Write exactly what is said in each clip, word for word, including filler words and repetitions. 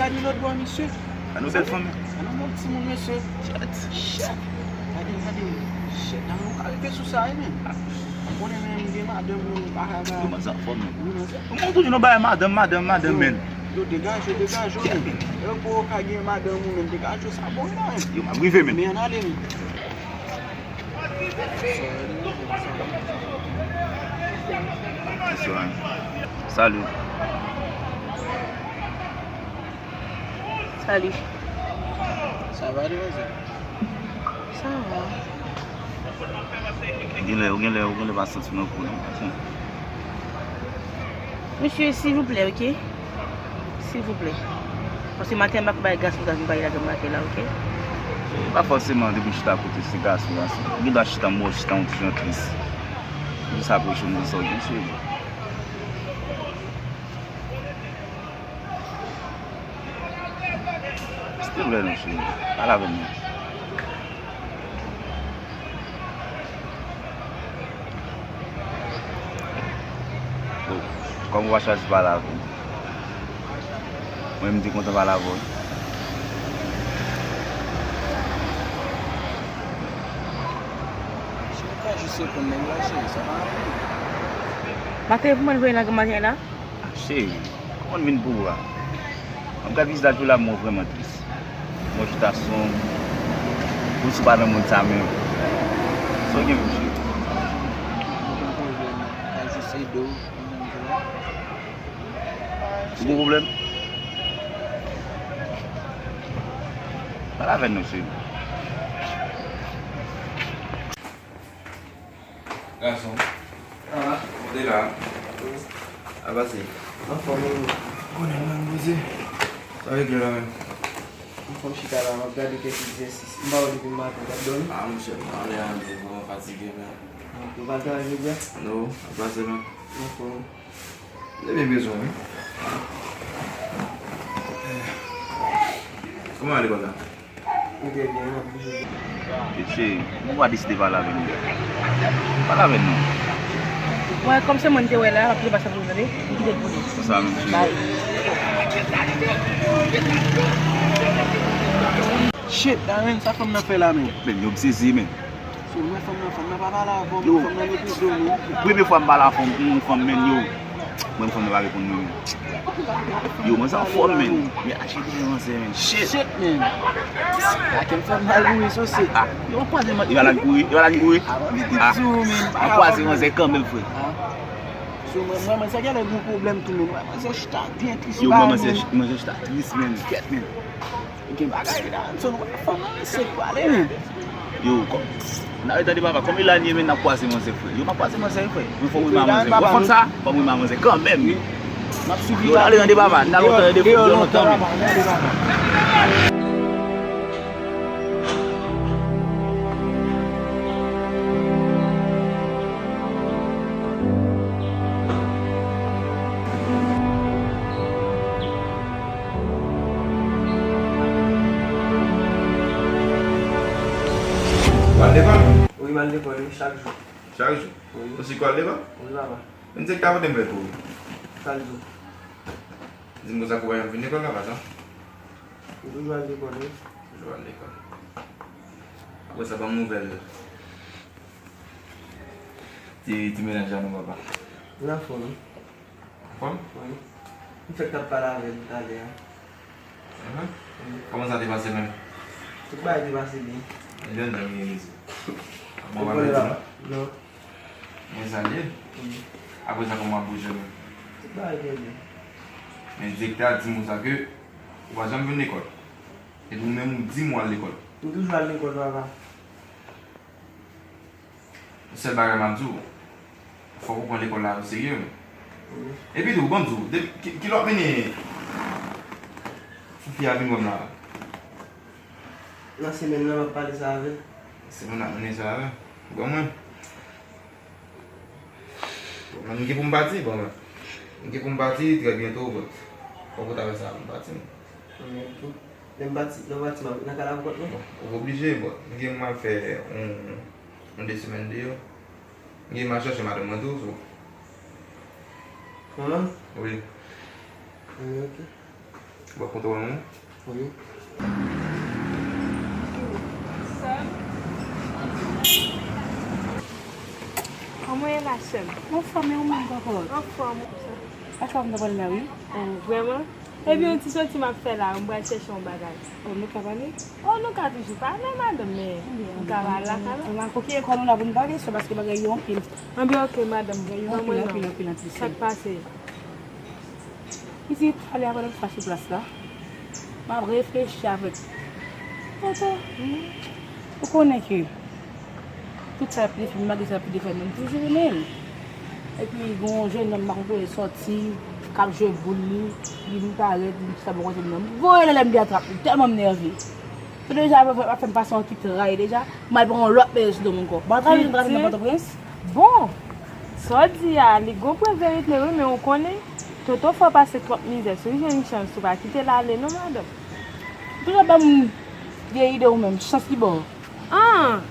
Gade lòt bò, mesye. Gade yon bèl fanm. Gade yon bon timoun, mesye. Shit. Gade, gade. Shit, nan nou ka rive sou sa, wi, men. Ou konnen, men, m gen madanm, men, m pa ka ba. Yo, man, sa fò, men. Wi, men. Ou toujou nan bagay madanm, madanm, madanm, men. Yo, degaje w, degaje w, men. E pou ou ka gen madanm ou, men, degaje w, sa bon, wi, la, men. Yo, m ap rive, men. Men, ann ale, men. Salut. Salut. Sa va, demoiselle? Sa va. Ou genlè, ou genlè, ou genlè pa santi w nan kou, non. Mesye, silvouplè, oke? Silvouplè. Paske maten m pa ka bay gason sa vin pale avè m maten la, oke? E pa fòseman depi w chita kote se gason, gason. Ou gen dwa chita mò, chita yon ti jan tris. Ou jis apreche moun sa w gen, cheri. Silvouplè non, cheri. Pale avè m non. Bon, kòm ou pa chwazi pale avè m, mwen, m te kontan pale avè w. Cheri, pa jis reponn nèg la, cheri, sa pa anyen. Maten pou mwen voye nan maten la? Ah, cheri, kòman m vin pou ou a? Mwen gad vizaj ou la, mwen vrèman tris. Mwen chita sonm. Ou si pa nan mond sa menm. Sa w gen pou cheri? Ou gon pwoblèm? Pale avè n non, cheri. Gason. Ah. Kote la? Wi. A pase. Anfòm, wi. Konnen mwen poze. Sa regle la menm? Anfòm chita la, m ap gade kèk egzèsis. M pa wè depi maten, w t ap dòmi? Ah, monchè, m pa anlè anyen, vrèman fatige, men. Ah, ou pa al travay jodi a? No, a pase menm. Anfòm. Depi bezwen, wi. Kòman ale kòm sa? Ou trè byen, m ap bouje. Etche, ou pa deside pale avè m. Pale avè m non. Mwen, kòm se mwen te wè la, m ap kite pase pou tande, m kite l pou li. Konsa menm, cheri. Bye. Shit, Darren, sa fanm nan fè la, men. Men, yo, m sezi, men. Si w wè fanm nan, fanm nan pa pale avè w, men fanm nan meprize w, men. Premye fwa m pale a fanm, yon fanm, men, yo. Mwen, fanm nan pa reponn mwen, men. Yo, mwen sa fò, men. Men aji de manzè, men. Shit. Shit, men. Sa ke m fè m mal pou wi, sosi. Ah. Yo, m kwaze manzè, yo pa la kouri, yo pa la kouri. Ah, m kwaze manzè kanmenm, frè. Ah. So, mwen, mwen, mwen, sa genlè gon pwoblèm tou, men. Mwen, manzè chita byen tris. Yo, mwen, manzè, manzè chita tris, men. Kèt, men. Gen bagay la, so nou pa fanm nan, se pou ale, men. Yo, kò-, n a retande papa, konbyen lane, men, n ap kwaze manzè, frè? Yo, m ap kwaze manzè, frè. Mwen fò m rive a manzè. Ou konn sa? Fò m rive a manzè kanmenm. M ap swiv li. Yo, n a retande papa, n a retande frè, yo lontan, men. Ou al lekòl? Wi, m al lekòl, wi, chak jou. Chak jou? Wi. Ou si kou al lekòl? Wi, papa. Men se ki ta pote m plent pou ou? Sa l di w? Di m konsa kou pa janm vin lekòl la, pa sa? M toujou al lekòl, wi. Toujou al lekòl. Ou wè sa, ban m nouvèl ti, ti mennaj la non, papa. L anfòm, wi. Anfòm? Wi. M fèk t ap pale avè l talè a. Mhm. Wi. Kòman sa te pase menm? Tout bagay te pase byen. Ebyen, m ta gen rezon. Bon, pa mwen di non. Non. Men sa l ye. Wi. Apre sa, kòman w ap bouje menm? Tout bagay byen byen. Men direktè a di m konsa ke ou pa janm vin lekòl. Epi ou menm ou di m ou al lekòl. M toujou al lekòl, papa. Sèl bagay m ap di w, fòk ou pran lekòl la o serye, wi. Wi. Epi tou, ban m di w, depi ki, kilè w ap mennen fi a vin wè m la? Nan semèn nan, m ap pale sa avè l. Semèn nan, ap mennen sa avè l. Ou konprann mwen? Bon, mwen, m gen pou m pati, bon, mwen. M gen pou m pati trè byento, but fòk ou ta fè sa pou m pati, mwen. Lè m pati, lè w pati, m ap ret nan kay la pou kont mwen? Bon, ou pa oblije, but m gen pou m al fè yon, yon de semèn deyò. M gen pou m al chèche madanm mwen tou, so. Manman? Wi. Wi, ok. Ou pa kontan wè mwen? Wi. Kòman w ye la, sè m? Anfòm, e ou menm, kòkòt? Anfòm. Achte sa m ta pral la, wi. Oh, vrèman? Ebyen, yon ti soti m ap fè la, m pral chèche yon bagay. Oh, nou ka pale? Oh, nou ka toujou pale, madanm, men m ka pale lakay la. Ann kokiye kò nou la pou n pale, sè, paske bagay yo anpil. Anben, oke, madanm, ban mwen non. Anpil, anpil, anpil, anpil, sè. Sa k pase? Pitit, ale apre lòt fwa sou plas la. M ap reflechi avèk Toto. Ou konnen ke tout sa l ap defè m, malgre sa l ap defè m, m toujou renmen l. Epi gen yon jennonm m pa konn kote l sòti, k ap jwe boul li, li vin parèt, li di sa bò kote m nan. M voye l anlè, m vin atrap li, tèlman m nève. Toto deja ap fè m pase yon ti tray deja, m al pran yon lòt mezon sou do m ankò. Bon, travay vin nan Pòtoprens. Bon, sa w di a, li gon pwen verite wi, men ou konnen, Toto fè w pase twòp mizè, si w jwenn chans, ou pa kite l ale non, madanm. Ou toujou ap ban m vye ide ou menm, chans li ba w. Ah!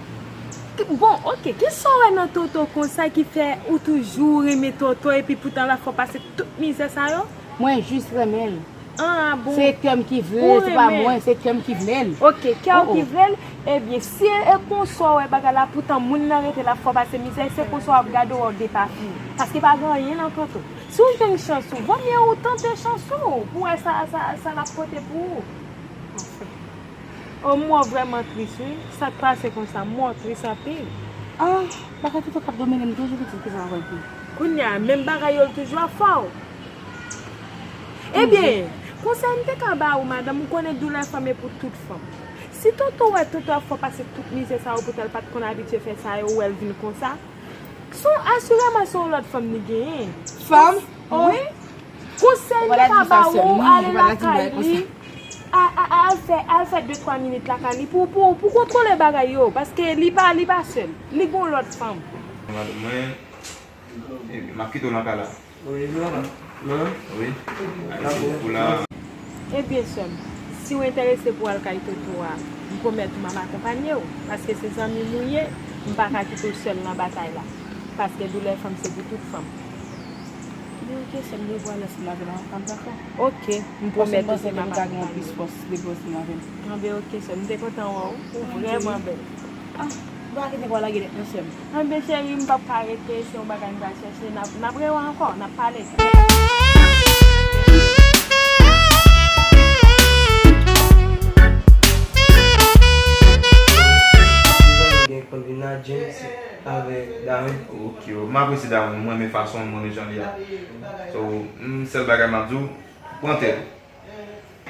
Bon, oke, kisa w wè nan Toto konsa ki fè ou toujou renmen Toto epi poutan l ap fè w pase tout mizè sa yo? Mwen jis renmen l. Ah, bon. Se kè m ki vle l, se pa mwen, se kè m ki vle l. Oke, kè w ki vle l. Ebyen, si e konsa w wè bagay la, poutan moun nan rete l ap fè w pase mizè, se konsa w ap gade w wè w depafini. Paske pa gen anyen nan Toto. Si w jwenn chans ou, vomye ou tante chans ou pou wè sa, sa, sa l ap pote pou ou. Anfen. Oh, m wè w vrèman tris, wi. Sa k pase konsa? M wè w tris anpil. Ah, bagay Toto k ap domine m toujou, pitit, kisa w ap di? Kounye a, menm bagay yo l toujou ap fè w. Ebyen, konsèy m te ka ba ou, madanm, ou konnen doulè fanm e pou tout fanm. Si Toto wè Toto ap fè w pase tout mizè sa yo, poutan l pa t konn abitye fè sa yo, ou wè l vin konsa, se yon, asireman se yon lòt fanm li genyen. Fanm? Wi. Konsèy m te ka ba ou, ale lakay li. A, a, a, al fè, al fè de twa minit lakay li pou, pou, pou kontwole bagay yo, paske li pa, li pa sèl. Li gon lòt fanm. Madanm mwen, e, m ap kite w nan kay la. Wi, wi. Ebyen, sè m, si w enterese pou w al kay Toto a, m pwomèt ou m ap akonpanye w, paske se zanmi m ou ye, m pa ka kite w sèl nan batay la, paske doulè fanm se pou tout fanm. Ebyen, oke, sè m, depi w al ansanm avè m, m dakò. Oke, m pwomèt ou se m ap akonpanye w. Anben, oke, sè m, m te kontan wè w, ou vrèman bèl. Ah, m pa kite kò w lage nèt non, sè m. Anben, cheri, m p ap ka rete, se yon bagay m pral chèche, n ap, n ap rewè ankò, n ap pale. Gen konn vin la, James avèk Darren. Ok, m apresye Darren, mwen renmen fason l, mwen renmen jan li a. So, m, sèl bagay m ap di w, pran tèt ou.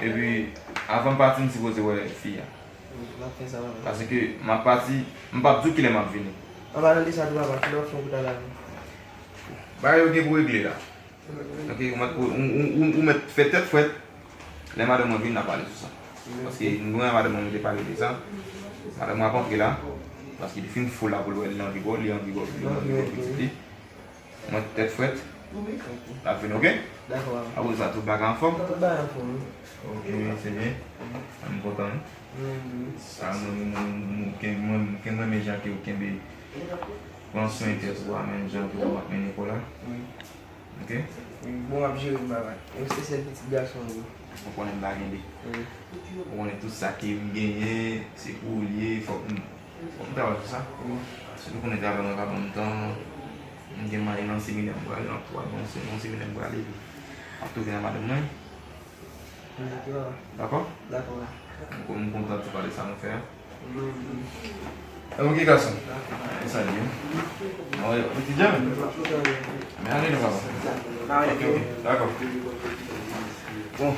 Epi, avan m pati, m sipoze wè fi a. Wi, m ap fè sa, papa. Paske m ap pati, m p ap di w kilè m ap vini. An palan de sa tou, papa, kilè w ap fè pou ta lavi? Bagay yo gen pou regle la. Ok, ou mèt, ou, ou, ou, ou mèt fè tèt frèt. Lè madanm mwen vin, n a pale sou sa. Paske nou wè madanm mwen, nou te pale de sa. Madanm mwen ap antre la. Paske li fin fou la pou l wè li anvi gwo, li anvi gwo, li anvi gwo pitit li. Mwen tèt frèt. L ap vini, ok? Dakò, papa. Apre sa, tout bagay anfòm? Tout bagay anfòm, wi. Ok, se byen. M kontan, wi. Wi, wi. Sa, mwen, mwen, mwen, mwen, mwen, mwen renmen jan ke ou kenbe, pran swen tèt ou a, menm jan ke ou ap mennen kò la. Wi. Ok? Wi, bon, w ap jere m, papa. Ou se sèl pitit gason m, wi. Ou konnen m pa gen de. Wi. Ou konnen tout sa ke m genyen, se pou ou l ye, fòk m, fòk m travay sou sa. Wi. Sitou konnen travay mwen ka ban m tan, m gen mande nan seminè m prale, nan twa nan yon seminè m prale, epi m ap tou vin ak madanm mwen. Dakò. Dakò? Dakò. M kon-, m kontan ti pale sa nou fè a. Mhm. E, ok, gason. Dakò. E sa li ye. Mwen, ou ti djab? Men ale non, papa. Ok, ok. Dakò. Bon.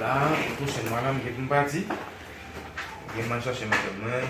La, pwochèn mwa la, m gen pou m pati. Gen m al chache madanm mwen.